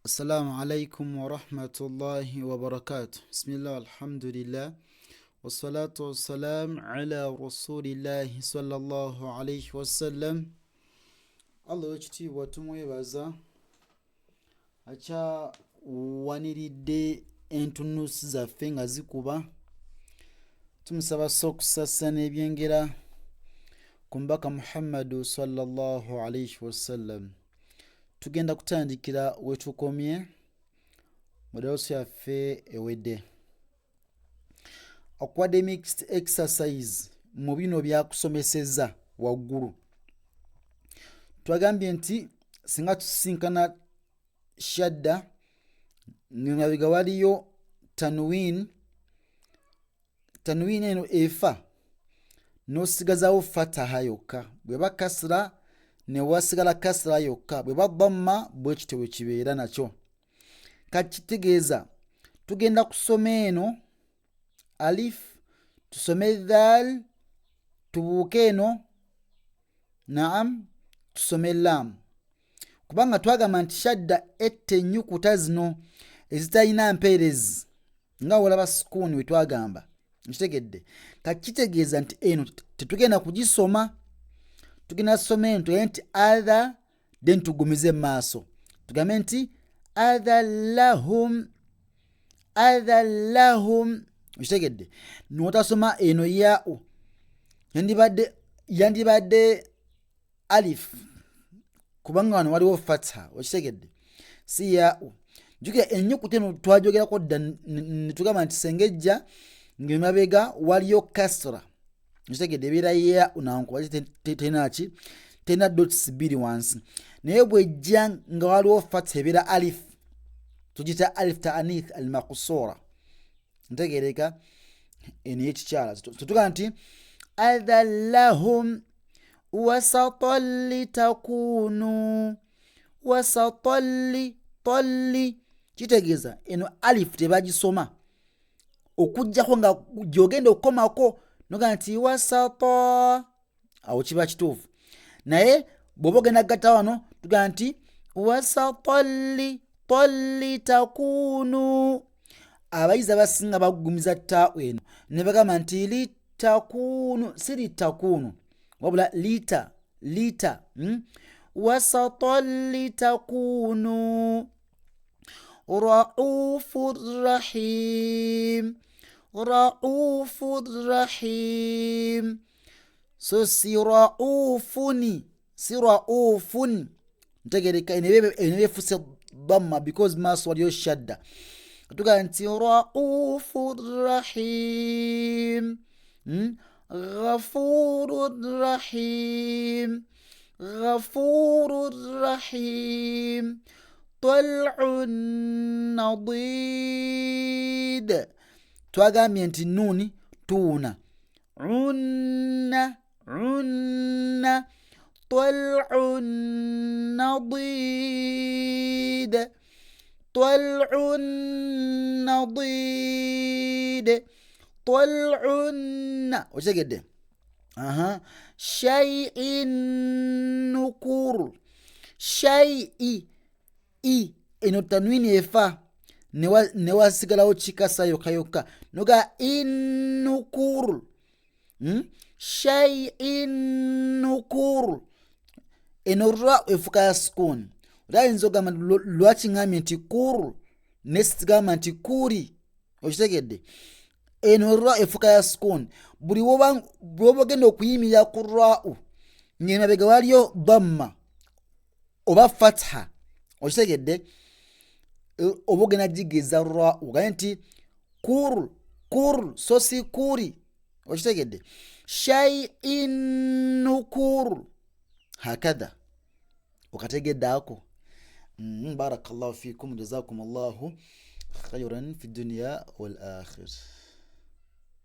Assalamu alaikum warahmatullahi wabarakatuh. Bismillah, alhamdulillah, wassalatu wassalam ala rasulillahi sallallahu alaihi wasallam. Allah wekitiibwa tumwebaza akyawaniridde entunusi zaffe nga zikuba. Tumusaba so okusasa n'ebyengera ku mbaka Muhammadu sallallahu alaihi wasallam. Tugenda kutandikira wetukomye mu dawusi yaffe ewedde. Okuwadde mixed exercise mu bino byakusomeseza waggulu. Twagambye nti singa tusisinkana shadda ngemabega waliyo tanwin, tanwin eno efa nosigazawo fataha yokka, bweba kasra newasigala kasra yokka, bweba dhamma bwekityo bwekibeera nakyo. Kati kitegeeza tugenda kusoma eno alif, tusome dhal, tubuuke eno naam, tusome lam, kubanga twagamba nti shadda etta ennyukuta zino ezitalina mpeerezi nga wolaba sukuuni we twagamba. Nkitegedde. Kati kitegeeza nti eno tetugenda kugisoma, tugenda soma eno tugambe nti other, then tugumize mu maaso tugambe nti other lahum, other lahum. Nkitegedde. Notasoma eno yau yandibadde alif, kubanga wano waliwo fatha. Okitegedde? Si yau. Jjukira ennyukuta eno twajogerako dda netugamba nti sengejja ng'emabega waliyo kasra. Okitegedde? Ebeera yau nankuba tenaki tena dots bbiri wansi, naye bwejja nga waliwo fatha ebeera alif, tugita alif taanith almakusura. Ntegereka eno yekikyala tetugamba nti adhallahum wasatan litakunu wasatan li talli. Kitegeeza eno alif tebagisoma okujjako nga gyogenda okukomako nogaa nti wasata, awo kiba kituufu. Naye bw'oba ogenda gatta wano tugamba nti wasatan li talli takunu. Abayizi abasinga bagumiza ttaawo eno ne bagamba nti litakunu, si litakunu wabula lita lita, Wasatan litakunu raufu rahim, raufu rahim. So si raufuni, si raufuni. Ntegereka eno ebefuse dhamma because maaso waliyo shadda. Tugamba nti raufu rahim, ghafuru rahim, ghafuru rahim, tal'un nadid. Twagambye nti nuuni tuwuna unna unna, tal'un nadid, tal'un nadid, tal'un. Okitegedde? Aha, shay'in nukur, shay'i i eno tanwini efa newasigalawo kikasa yokka yokka noga innukur, shay'in nukur. Eno ra efuka ya sukuni. Oli ayinza okugamba lwaki ŋŋambye nti kur nesigamba nti kuri. Okitegedde? Eno ra efuka ya sukuni. Buli woba ogenda okuyimirira ku rau ng'emabega waliyo dhamma oba fatha, okitegedde? Oba ogenda gigeza rau ogambe nti kur kur, so si kuri. Okitegedde? Shay'in nukur, hakadha. Okategedde ako? Barakallahu fikum, jazakum allahu khairan fi dunya wal akhir.